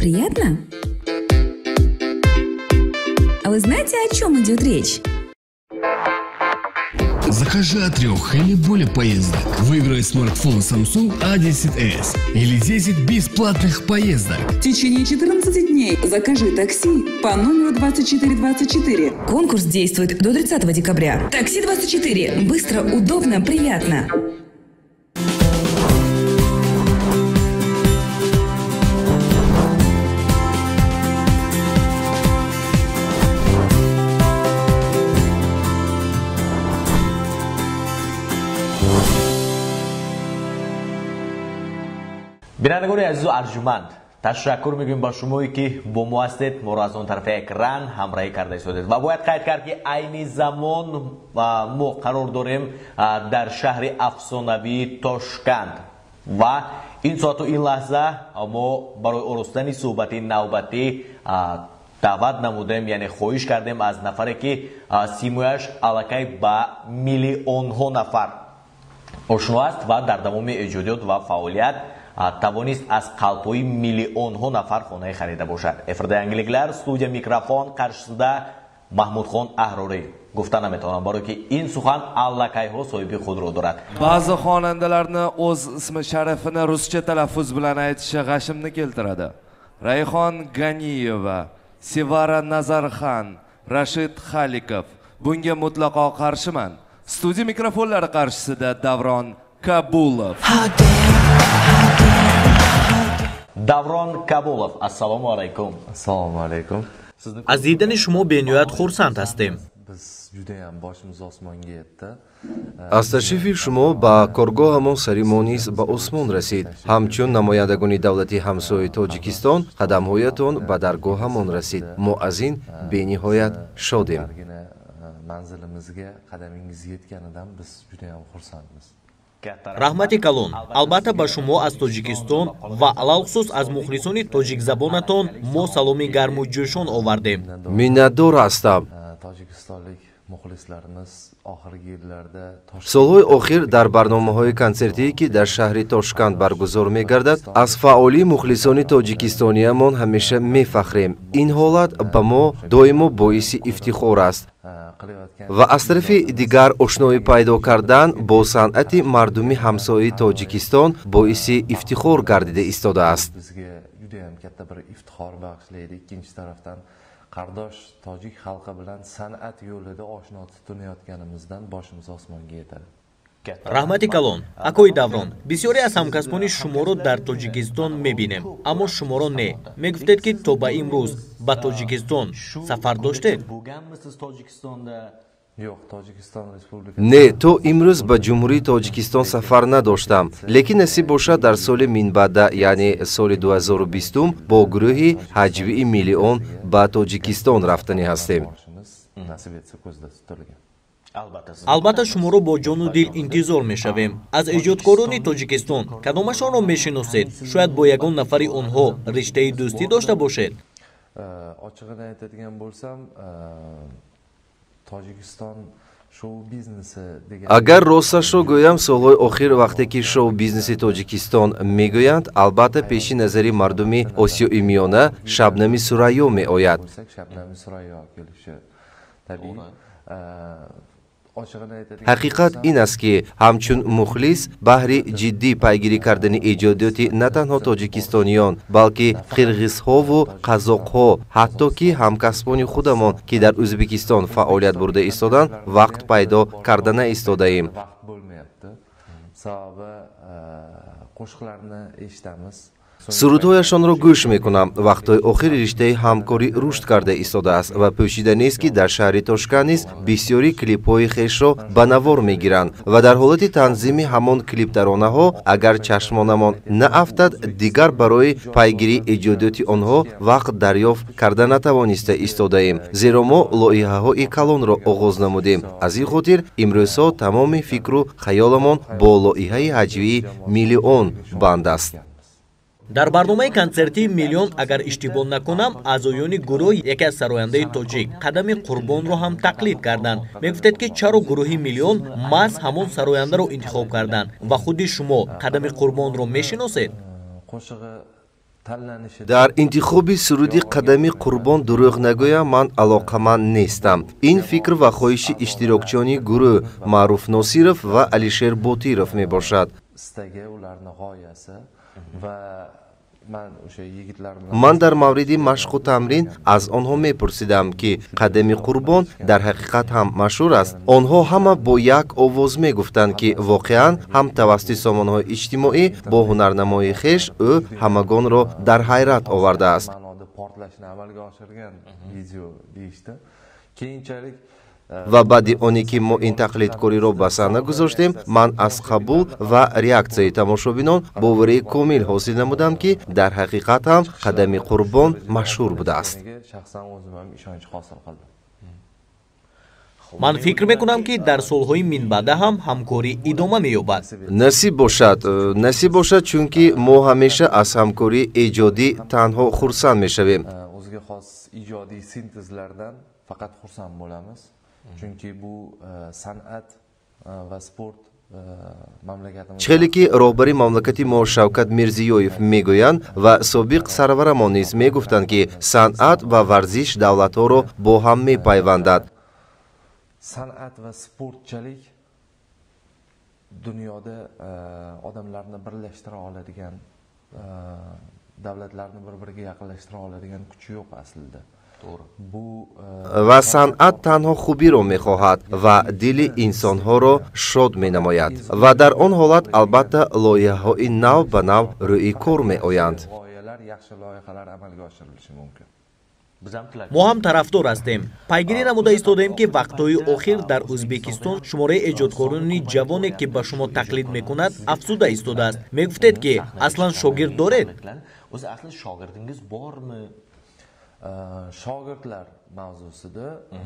Приятно? А вы знаете, о чем идет речь? Закажи от 3 или более поездок. Выиграй смартфон Samsung A10s или 10 бесплатных поездок. В течение 14 дней закажи такси по номеру 2424. Конкурс действует до 30 декабря. Такси 24. Быстро, удобно, приятно. Бинандагони азизу арҷуманд, ташаккур мегӯем ба шумое, ки бо мо ҳастед, моро аз он тарафи экран ҳамроҳӣ карда истодед. Ва бояд қайд кард, ки айни замон мо қарор дорем дар шаҳри афсонавии Тошканд ва ин соату ин лаҳза мо барои оростани суҳбати навбатӣ даъват намудем, яъне хоҳиш кардем аз нафаре, ки симояш аллакай ба миллионҳо нафар ошно аст ва дар давоми эҷодиёт ва фаъолият тавонист аз қалбҳои миллионҳо нафар хонаи харида бошад. Efirda yangiliklar, studiya mikrofon qarshisida Mahmudxon Ahroriy. Гуфта наметавонам, барои ки ин сухан аллакайҳо соҳиби худро дорад. Ba'zi xonandalarni o'z ismi sharifini ruscha talaffuz bilan aytishi g'ashimni keltiradi. Rayhon Ganiyeva, Sevara Nazarxon, Rashid Xalikov. Bunga mutlaqo qarshiman. Studiya mikrofonlari qarshisida Davron Kabulov. Даврон Кабулов, ассалому алайкум. Assalomu alaykum. Аз дидани шумо бениҳоят хурсанд ҳастем. Biz judayam boshimiz osmonga yetdi. Аз ташрифи шумо ба коргоҳамон сари мо низ ба осмон расид. Ҳамчун намояндагони давлати ҳамсояи Тоҷикистон қадамҳоятон ба даргоҳамон расид. Мо аз ин бениҳоят шодем. Manzilimizga qadamingiz yetganidan biz judayam xursandmiz. Раҳмати калон. Албатта, ба шумо аз Тоҷикистон ва алалхусус аз мухлисони тоҷикзабонатон мо саломи гарму ҷӯшон овардем. Миннатдор ҳастам. Tojikistonlik muxlislarimiz oxirgi yillarda Солҳои охир дар барномаҳои консертие, ки дар шаҳри Тошканд баргузор мегардад, аз фаъолии мухлисони тоҷикистониямон ҳамеша мефахрем. Ин ҳолат ба мо доимо боиси ифтихор аст. Ва аз тарафи дигар ошноӣ пайдо кардан бо санъати мардуми ҳамсояи Тоҷикистон боиси ифтихор гардида истодааст. Bizga judayam katta bir iftixor bag'ishlaydi. Ikkinchi tarafdan qardosh tojik xalqi bilan san'at yo'lida oshno tutinayotganimizdan boshimiz osmonga yetadi. Раҳмати калон. Акои Даврон, бисёре аз ҳамкасбони шуморо дар Тоҷикистон мебинем, аммо шуморо не. Мегуфтед, ки то ба имрӯз ба Тоҷикистон сафар доштед? Bo'lganmisiz Tojikistonda? Yo'q, Tojikiston Respublikasi. Не, то имрӯз ба Ҷумҳурии Тоҷикистон сафар надоштам, лекин насиб бошад, дар соли минбаъда, яъне соли 2020, бо гурӯҳи ҳаҷвии «Миллион» ба Тоҷикистон рафтанӣ ҳастем. Borishimiz nasib etsa ko'zda tutilgan. Albatta. Албатта, шуморо бо ҷону дил интизор мешавем. Аз эҷодкорони Тоҷикистон кадомашонро мешиносед? Шояд бо ягон нафари онҳо риштаи дӯстӣ дошта бошед? Ochig'ini aytadigan bo'lsam, Tojikiston shou biznesi degan Агар росташро гӯям, солҳои охир вақте ки шоу-бизнеси Тоҷикистон мегӯянд, албатта, пеши назари мардуми Осиёи Миёна Шабнами Сурайё меояд. Bo'lsak, Shabnami Surayyo kelishi tabiiy. Ochig'ini aytadigan Ҳақиқат bo'lsam, ин аст, ки ҳамчун мухлис баҳри ҷиддӣ пайгирӣ кардани эҷодиёти на танҳо тоҷикистониён, балки қирғизҳову қазоқҳо, ҳатто ки ҳамкасбони худамон, ки дар Ӯзбекистон фаъолият бурда истоданд, вақт пайдо карда наистодаем. Vaqt bo'lmayapti. Sababi qo'shiqlarni eshitamiz. Сурудҳояшонро гӯш мекунам. Вақтҳои охир риштаи ҳамкорӣ рушд карда истодааст ва пӯшида нест, ки дар шаҳри Тошканд низ бисёри клипҳои хешро ба навор мегиранд ва дар ҳолати танзими ҳамон клиптаронаҳо агар чашмонамон наафтад, дигар барои пайгирии эҷодиёти онҳо вақт дарёфт карда натавониста истодаем, зеро мо лоиҳаҳои калонро оғоз намудем. Аз ин хотир имрӯзҳо тамоми фикру хаёламон бо лоиҳаи ҳаҷвии «Миллион» банд аст. Дар барномаи консертии «Миллион», агар иштибоҳ накунам, аъзоёни гурӯҳ яке аз сарояндаи тоҷик Қадами Қурбонро ҳам тақлид карданд. Мегуфтед, ки чаро гурӯҳи «Миллион» маҳз ҳамон сарояндаро интихоб карданд ва худи шумо Қадами Қурбонро мешиносед? Дар интихоби суруди Қадами Қурбон, дурӯғ нагӯям, ман алоқаманд нестам. Ин фикр ва хоҳиши иштирокчиёни гурӯҳ Маъруф Носиров ва Алишер Ботиров мебошад. Ман дар мавриди машқу тамрин аз онҳо мепурсидам, ки Қадами Қурбон дар ҳақиқат ҳам машҳур аст. Онҳо ҳама бо як овоз мегуфтанд, ки воқеан ҳам тавассути сомонаҳои иҷтимоӣ бо ҳунарнамоии хеш ӯ ҳамагонро дар ҳайрат овардааст. Ва баъди оне ки мо ин тақлидкориро ба саҳна гузоштем, ман аз қабул ва реаксияи тамошобинон боварии комил ҳосил намудам, ки дар ҳақиқат ҳам Қадами Қурбон машҳур будааст. Ман фикр мекунам, ки дар солҳои минбаъда ҳам ҳамкорӣ идома меёбад. Насиб бошад, насиб бошад, чунки мо ҳамеша аз ҳамкории эҷодӣ танҳо хурсанд мешавем. Chunki bu san'at va sport Чхеле ки роҳбари мамлакати мо Шавкат Мирзиёев мегӯянд ва собиқ сарварамон низ мегуфтанд, ки санъат ва варзиш давлатҳоро бо ҳам мепайвандад. San'at va sportchalik dunyoda odamlarni birlashtira oladigan, davlatlarni bir-biriga yaqinlashtira oladigan kuchi yo'q aslida. Ва санъат танҳо хубиро мехоҳад ва дили инсонҳоро шод менамояд. Ва дар он ҳолат албатта лоиҳаҳои нав ба нав рӯи кор меоянд. Мо ҳам тарафдор ҳастем. Пайгирӣ намуда истодаем, ки вақтҳои охир дар Ӯзбекистон шумораи эҷодкорони ҷавоне, ки ба шумо тақлид мекунад, афзуда истодааст. Мегуфтед, ки аслан шогирд доред?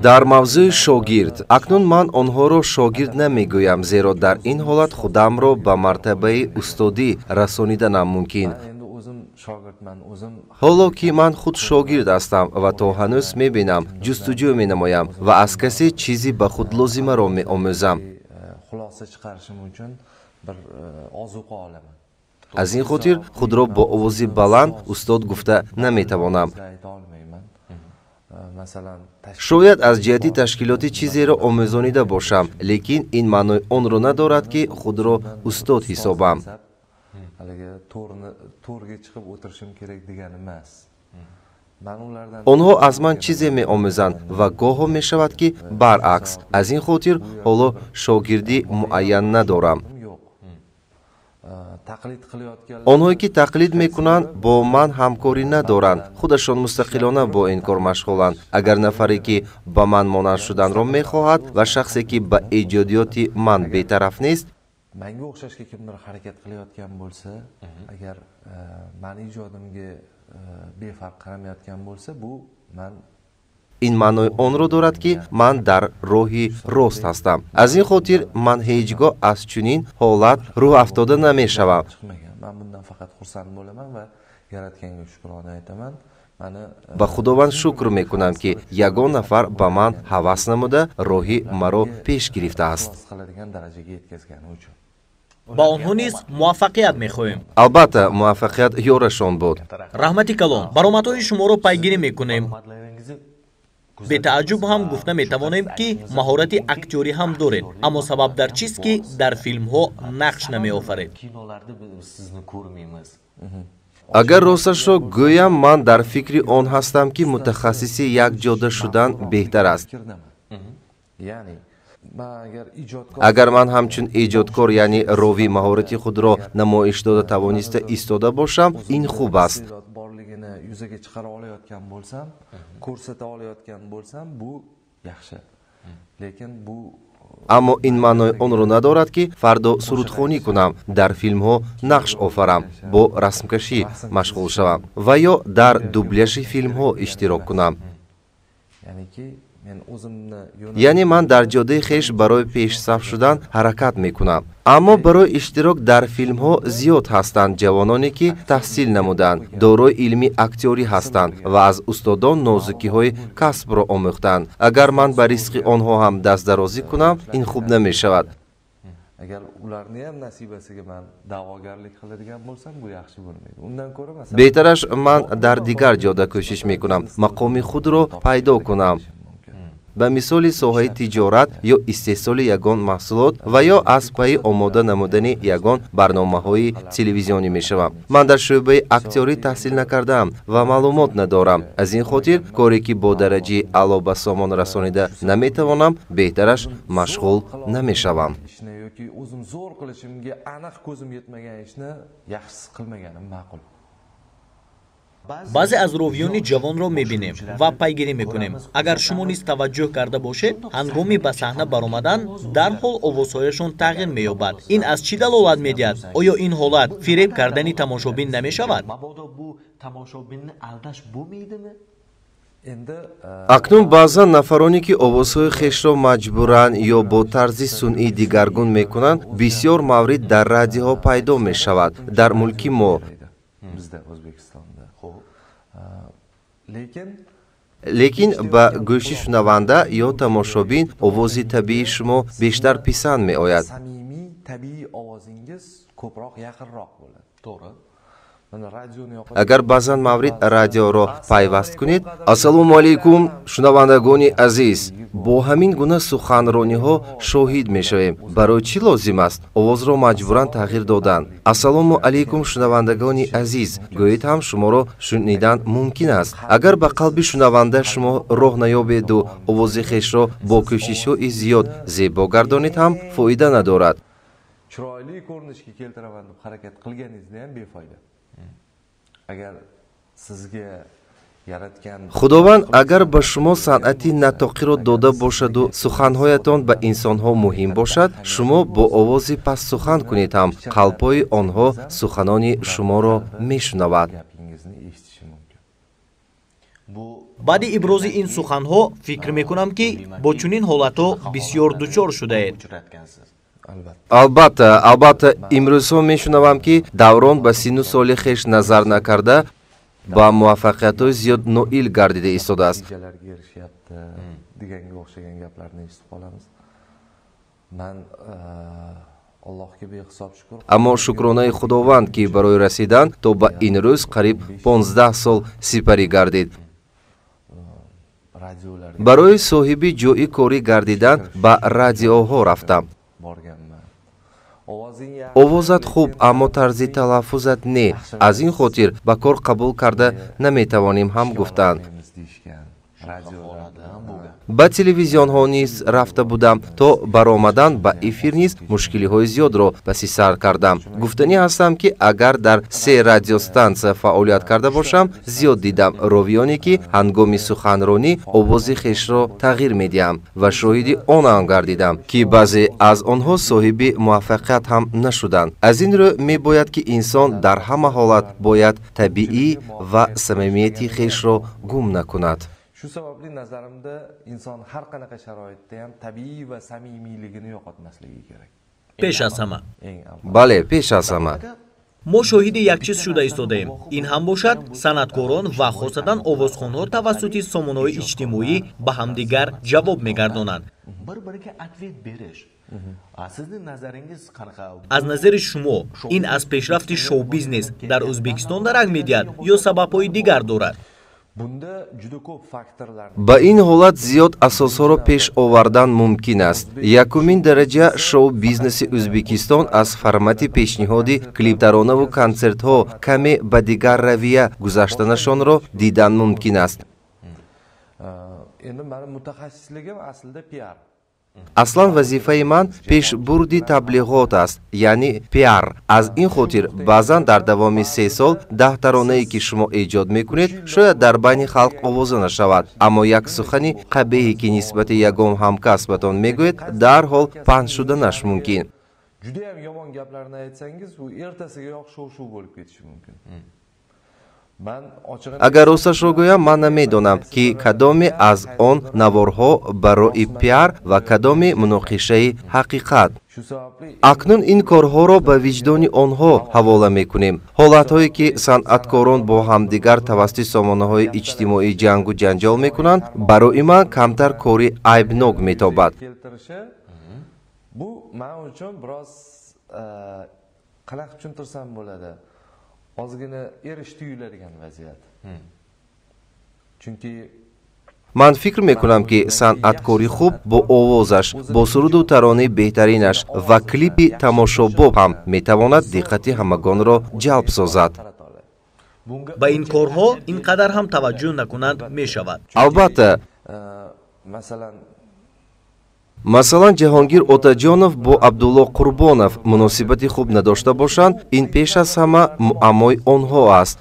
Дар мавзӯи шогирд акнун ман онҳоро шогирд намегӯям, зеро дар ин ҳолат худамро ба мартабаи устодӣ расониданам мумкин. Ҳоло ки ман худ шогирд ҳастам ва то ҳанӯз мебинам, ҷустуҷӯ менамоям ва аз касе чизи ба худ лозимаро меомӯзам. Аз ин хотир худро бо овози баланд устод гуфта наметавонам. Шояд аз ҷиҳати ташкилотӣ чизеро омӯзонида бошам, лекин ин маънои онро надорад, ки худро устод ҳисобам. Онҳо аз ман чизе меомӯзанд ва гоҳо мешавад, ки баръакс. Аз ин хотир ҳоло шогирдӣ муайян надорам. Онҳое ки тақлид мекунанд, бо ман ҳамкорӣ надоранд, худашон мустақилона бо ин кор машғуланд. Агар нафаре ки ба ман монанд шуданро мехоҳад ва шахсе ки ба эҷодиёти ман бетараф нест, Menga o'xshashga kimdir harakat qilayotgan bo'lsa, agar mani ijodimga befarq qaramayotgan bo'lsa, bu man ин маънои онро дорад, ки ман дар роҳи рост ҳастам. Аз ин хотир ман ҳеҷ гоҳ аз чунин ҳолат рӯҳ афтода намешавам. Man bundan faqat xursand bo'laman va Yaratganga shukrona aytaman. Ба Худованд шукр мекунам, ки ягон нафар ба ман ҳавас намуда роҳи маро пеш гирифтааст. Ба онҳо низ муваффақият мехоҳем. Албатта, муваффақият ёрашон буд. Раҳмати калон, баромадҳои шуморо пайгирӣ мекунем. Бетааҷҷуб ҳам гуфта метавонем, ки маҳорати актёрӣ ҳам доред, аммо сабаб дар чист, ки дар филмҳо нақш намеофаред? Агар росташро гӯям, ман дар фикри он ҳастам, ки мутахассиси як ҷода шудан беҳтар аст. Агар ман ҳамчун эҷодкор, яъне ровӣ, маҳорати худро намоиш дода тавониста истода бошам, ин хуб аст. Yuzaga chiqara olayotgan bo'lsam, ko'rsata olayotgan bo'lsam, bu yaxshi. Lekin bu Аммо ин маънои онро надорад, ки фардо сурудхонӣ кунам, дар филмҳо нақш офарам, бо расмкашӣ машғул шавам ва ё дар дубляжи филмҳо иштирок кунам. Яъне ман дар ҷодаи хеш барои пешсаф шудан ҳаракат мекунам. Аммо барои иштирок дар филмҳо зиёд ҳастанд ҷавононе, ки таҳсил намуданд, дорои илми актёрӣ ҳастанд ва аз устодон нозукиҳои касбро омӯхтанд. Агар ман ба ризқи онҳо ҳам дастдарозӣ кунам, ин хуб намешавад. Беҳтараш ман дар дигар ҷода кӯшиш мекунам, мақоми худро пайдо кунам. Ба мисоли соҳаи тиҷорат ё истеҳсоли ягон маҳсулот ва ё аз пайи омода намудани ягон барномаҳои телевизионӣ мешавам. Ман дар шӯъбаи актёрӣ таҳсил накардаам ва маълумот надорам. Аз ин хотир коре ки бо дараҷаи аъло ба сомон расонида наметавонам, беҳтараш машғул намешавам. Баъзе аз ровиёни ҷавонро мебинем ва пайгирӣ мекунем. Агар шумо низ таваҷҷӯҳ карда бошед, ҳангоми ба саҳна баромадан дарҳол овозҳояшон тағйир меёбад. Ин аз чӣ далолат медиҳад? Оё ин ҳолат фиреб кардани тамошобин намешавад? Акнун баъзан нафароне, ки овозҳои хешро маҷбуран ё бо тарзи сунъӣ дигаргун мекунанд, бисёр маврид дар радиоҳо пайдо мешавад. Дар мулки мо. Лекин ба гӯши шунаванда ё тамошобин овози табиии шумо бештар писанд меояд. Агар баъзан маврид радиоро пайваст кунед, ассалому алайкум, шунавандагони азиз, бо ҳамин гуна суханрониҳо шоҳид мешавем. Барои чӣ лозим аст овозро маҷбуран тағйир додан? Ассалому алайкум, шунавандагони азиз, гӯед ҳам шуморо шунидан мумкин аст. Агар ба қалби шунаванда шумо роҳ наёбеду овози хешро бо кӯшишҳои зиёд зебо гардонед ҳам фоида надорад. Chiroyli ko'rinishga keltiraman deb harakat qilganingizda ham befoyda. Agar sizga yaratgan Худованд агар ба шумо санъати натоқиро дода бошаду суханҳоятон ба инсонҳо муҳим бошад, шумо бо овози паст сухан кунед ҳам қалбҳои онҳо суханони шуморо мешунавад. Баъди ибрози ин суханҳо фикр мекунам, ки бо чунин ҳолатҳо бисёр дучор шудаед. Албатта, албатта, имрӯзҳо мешунавам, ки даврон ба синну соли хеш назар накарда ба муваффақиятҳои зиёд ноил гардида истодааст. Аммо шукронаи Худованд, ки барои расидан то ба ин рӯз қариб 15 сол сипарӣ гардид. Барои соҳиби ҷои корӣ гардидан ба радиоҳо рафтам. Овозат хуб, аммо тарзи талаффузат не. Аз ин хотир ба кор қабул карда наметавонем ҳам гуфтанд. Ба телевизионҳо низ рафта будам, то баромадан ба эфир низ мушкилиҳои зиёдро паси сар кардам. Гуфтанӣ ҳастам, ки агар дар 3 радиостансия фаъолият карда бошам, зиёд дидам ровиёне, ки ҳангоми суханронӣ овози хешро тағйир медиҳам ва шоҳиди онам гардидам, ки баъзе аз онҳо соҳиби муваффақият ҳам нашуданд. Аз ин рӯ мебояд, ки инсон дар ҳама ҳолат бояд табиӣ ва самимияти хешро гум накунад. Shu sababli nazarimda inson har qanaqa sharoitda ham tabiiy va samimiyligini yo'qotmasligi kerak. Пеш аз ҳама. Бале, пеш аз ҳама. Мо шоҳиди як чиз шуда истодаем. Ин ҳам бошад, санъаткорон ва хосатан овозхонҳо тавассути сомонаҳои иҷтимоӣ ба ҳамдигар ҷавоб мегардонанд. Аз назари шумо ин аз пешрафти шоу-бизнес дар Ӯзбекистон дарак медиҳад ё сабабҳои дигар дорад? Ба ин ҳолат зиёд асосҳоро пеш овардан мумкин аст. Якумин дараҷа шоу-бизнеси Ӯзбекистон аз формати пешниҳоди клиптаронаву консертҳо каме ба дигар равия гузаштанашонро дидан мумкин аст. Endi mani mutaxassisligim aslida PR. Аслан вазифаи ман пешбурди таблиғот аст, яъне пиар. Аз ин хотир баъзан дар давоми 3 сол 10 таронае, ки шумо эҷод мекунед, шояд дар байни халқ овоза нашавад, аммо як сухани қабеҳе, ки нисбати ягон ҳамкасбатон мегӯед, дарҳол паҳн шуданаш мумкин. Judayam yomon gaplarni aytsangiz, u ertasigayoq shov-shuv bo'lib ketishi mumkin. Агар росташро гӯям, ман намедонам, ки кадоме аз он наворҳо барои пиар ва кадоме муноқишаи ҳақиқат. Акнун ин корҳоро ба виҷдони онҳо ҳавола мекунем. Ҳолатҳое, ки санъаткорон бо ҳамдигар тавассути сомонаҳои иҷтимоӣ ҷангу ҷанҷол мекунанд, барои ман камтар кори айбнок метобад. Bu men uchun biroz qanaqa tushuntirsam bo'ladi? Ozgina erish tuyuladigan vaziyat. Chunki ман фикр мекунам, ки санъаткори хуб бо овозаш, бо суруду таронаи беҳтаринаш ва клипи тамошобоб ҳам метавонад диққати ҳамагонро ҷалб созад. Ба ин корҳо ин қадар ҳам таваҷҷӯҳ накунанд мешавад. Албатта. Масалан, Ҷаҳонгир Отаҷонов бо Абдулло Қурбонов муносибати хуб надошта бошанд, ин пеш аз ҳама муаммои онҳо аст.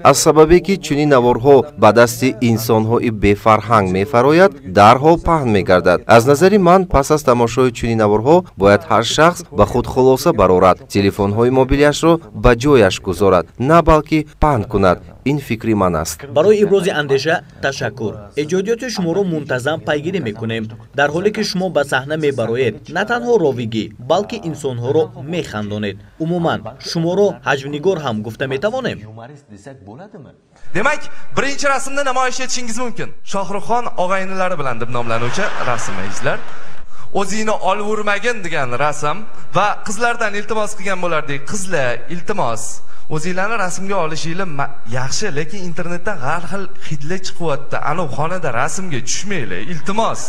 Аз сабабе, ки чунин наворҳо ба дасти инсонҳои бефарҳанг мефарояд, дарҳол паҳн мегардад. Аз назари ман, пас аз тамошои чунин наворҳо бояд ҳар шахс ба худ хулоса барорад, телефонҳои мобилиашро ба ҷояш гузорад, на балки паҳн кунад. Ин фикри ман аст. Барои ибрози андеша ташаккур. Эҷодиёти шуморо мунтазам пайгирӣ мекунем. Дар ҳоле ки шумо ба саҳна мебароед, на танҳо ровигӣ, балки инсонҳоро механдонед. Умуман, шуморо ҳаҷвнигор ҳам гуфта метавонем? Demak, birinchi rasmni namoyish etishingiz mumkin. Shohruxxon og'aynilari bilan deb nomlanuvchi rasm azizlar. O'zingni olvurmagin degan rasm va qizlardan iltimos qilgan bo'lardik. Qizlar, iltimos, o'zinglarni rasmga olishinglar yaxshi, lekin internetdan har xil hidlar chiqyapti. Ana xonada rasmga tushmanglar, iltimos.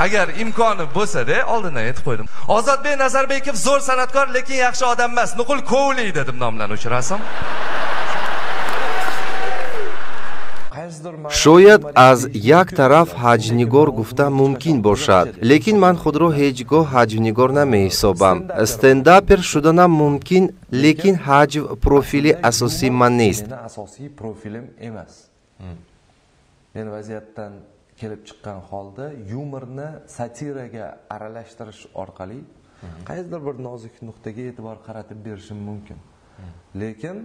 Agar imkoni bo'lsa-da, oldindan aytib qo'ydim. Ozodbek Nazarbekov zo'r san'atkor, lekin yaxshi odam emas. Nuqul kovlaydi deb nomlanuvchi rasm. Шояд аз як тараф ҳаҷвнигор гуфта мумкин бошад, лекин ман худро ҳеҷ гоҳ ҳаҷвнигор намеҳисобам. Стендапер шуданам мумкин, лекин ҳаҷв профили асосии ман нест. Asosiy profilim emas. Men vaziyatdan kelib chiqqan holda yumorni satiraga aralashtirish orqali qaysidir bir nozik nuqtaga e'tibor qaratib berishim mumkin. Lekin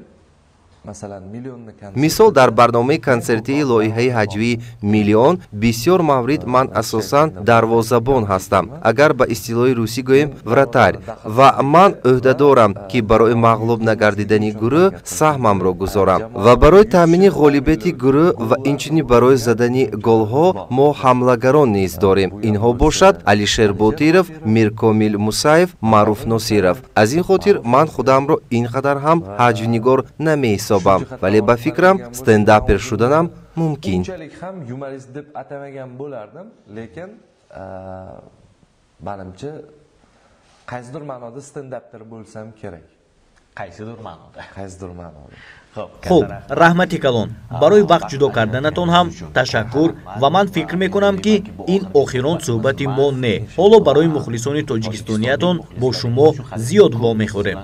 masalan millionni Мисол, дар барномаи консертии лоиҳаи ҳаҷвии «Миллион» бисёр маврид ман асосан дарвозабон ҳастам, агар ба истилоҳи русӣ гӯем, вратарь, ва ман ӯҳдадорам, ки барои мағлуб нагардидани гурӯҳ саҳмамро гузорам ва барои таъмини ғолибияти гурӯҳ ва инчунин барои задани голҳо мо ҳамлагарон низ дорем. Инҳо бошад Алишер Ботиров, Миркомил Мусаев, Маъруф Носиров. Аз ин хотир ман худамро ин қадар ҳам ҳаҷвнигор намеҳисобам, вале ба фикрам стендапер шуданам мумкин. Unchalik ham yumorist deb atamagan bo'lardim, lekin manimcha qaysidir ma'noda stendapter bo'lsam kerak. Qaysidir ma'noda. Qaysidir ma'noda. Хуб, раҳмати калон. Барои вақт ҷудо карданатон ҳам ташаккур ва ман фикр мекунам, ки ин охирон суҳбати мо не. Ҳоло барои мухлисони тоҷикистониятон бо шумо зиёд вомехӯрем.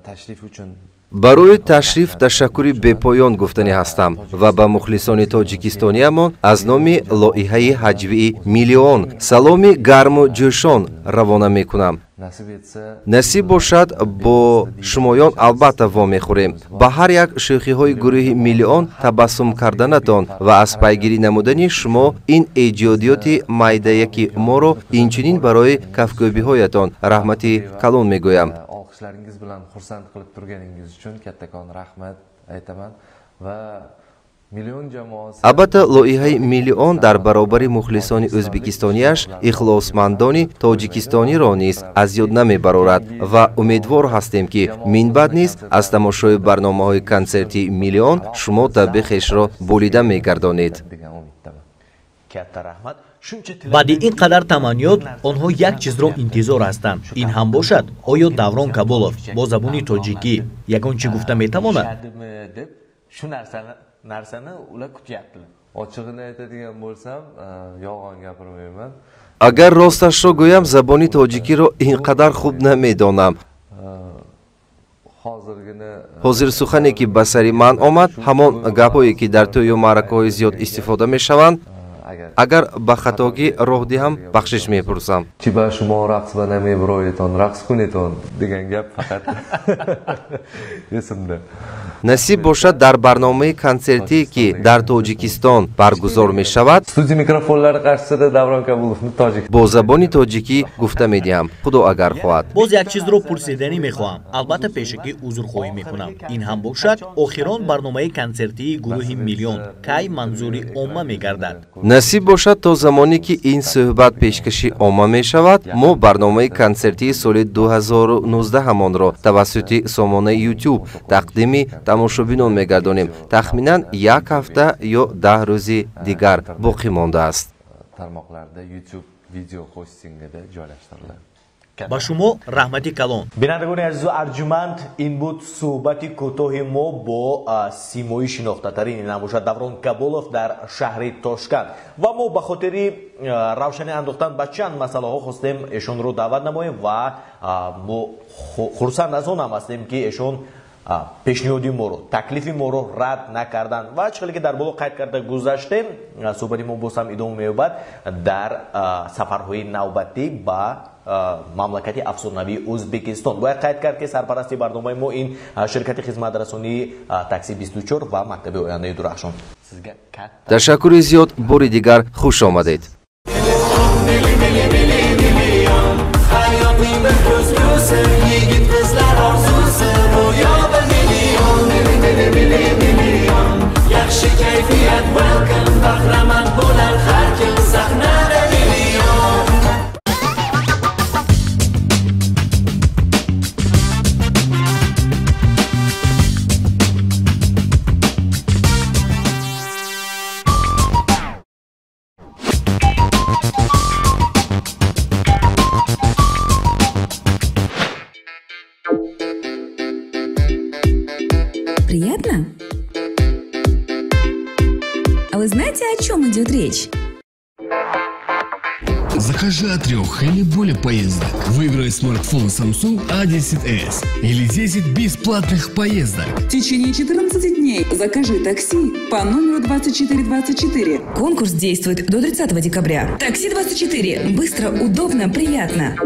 Tashrif uchun Барои ташриф ташаккури бепоён гуфтанӣ ҳастам ва ба мухлисони тоҷикистониямон аз номи лоиҳаи ҳаҷвии «Миллион» саломи гарму ҷӯшон равона мекунам. Nasib etsa, Насиб бошад, бо шумоён албатта вомехӯрем. Ба ҳар як шӯхиҳои гурӯҳи «Миллион» табассум карданатон ва аз пайгирӣ намудани шумо ин эҷодиёти майдаяки моро, инчунин барои кафкӯбиҳоятон раҳмати калон мегӯям. Olqishlaringiz bilan xursand qilib turganingiz uchun kattakon rahmat aytaman va Million jamoasi Албатта, лоиҳаи «Миллион» дар баробари мухлисони ӯзбекистонияш ихлосмандони тоҷикистониро низ аз ёд намебарорад ва умедвор ҳастем, ки минбаъд низ аз тамошои барномаҳои консертии «Миллион» шумо табъи хешро болида мегардонед. Degan umiddaman. Katta rahmat. Shuncha Баъди ин қадар таманниёт онҳо як чизро интизор ҳастанд. Ин ҳам бошад, оё Даврон Кабулов бо забони тоҷикӣ ягон чӣ гуфта метавонад? Deb shu narsani Narsani ular kutyaptilar. Ochig'ini aytadigan bo'lsam, yolg'on gapirmayman. Агар росташро гӯям, забони тоҷикиро ин қадар хуб намедонам. Ҳозир сухане ки ба сари ман омад, ҳамон гапҳое ки дар тӯю маъракаҳои зиёд истифода мешаванд. Агар ба хатогӣ роҳ диҳам, бахшиш мепурсам. Чи ба шумо рақс ба намебироедтон, рақс кунедон degan gap faqat esimda. Насиб бошад, дар барномаи консертие ки дар Тоҷикистон баргузор мешавад, студия микрофонлari qarshisida Davron Kabulovni tojik бо забони тоҷикӣ гуфта медиҳам, худо агар хоҳад. Боз як чизро пурсиданӣ мехоҳам, албатта пешакӣ узрхоҳӣ мекунам. Ин ҳам бошад, охирон барномаи консертии гурӯҳи Миллион кай манзури омма мегардад? Насиб бошад, то замоне ки ин суҳбат пешкаши омма мешавад, мо барномаи консертии соли 2019 ҳамонро тавассути сомонаи YouTube тақдими тамошобинон мегардонем. Тахминан як ҳафта ё 10 рӯзи дигар боқӣ мондааст. Tarmoqlarda YouTube video hostingida joylashtiriladi. Ба шумо раҳмати калон. Бинандагони азизу арҷуманд, ин буд суҳбати кӯтоҳи мо бо симои шинохтатарини набошад Даврон Кабулов дар шаҳри Тошканд. Ва мо ба хотири равшанӣ андохтан ба чанд масъалаҳо хостем эшонро даъват намоем ва мо хурсанд аз он ҳам ҳастем, ки эшон пешниҳоди моро, таклифи моро рад накарданд. Ва чӣ хеле ки дар боло қайд карда гузаштем, суҳбати мо боз ҳам идома меёбад дар сафарҳои навбатӣ ба мамлакати афсонавии Ӯзбекистон. Бояд қайд кард, ки сарпарасти барномаи мо ин ширкати хизматрасонии такси 24 ва мактаби ояндаи Дурахшон. Ташаккури зиёд, бори дигар хуш омадед. Yaxshi kayfiyat, welcome, bahramand bo'lar har kim sahnada million. Приятно? А вы знаете, о чем идет речь? Закажи от 3 или более поездок. Выиграй смартфон Samsung A10s или 10 бесплатных поездок. В течение 14 дней закажи такси по номеру 2424. Конкурс действует до 30 декабря. Такси 24. Быстро, удобно, приятно.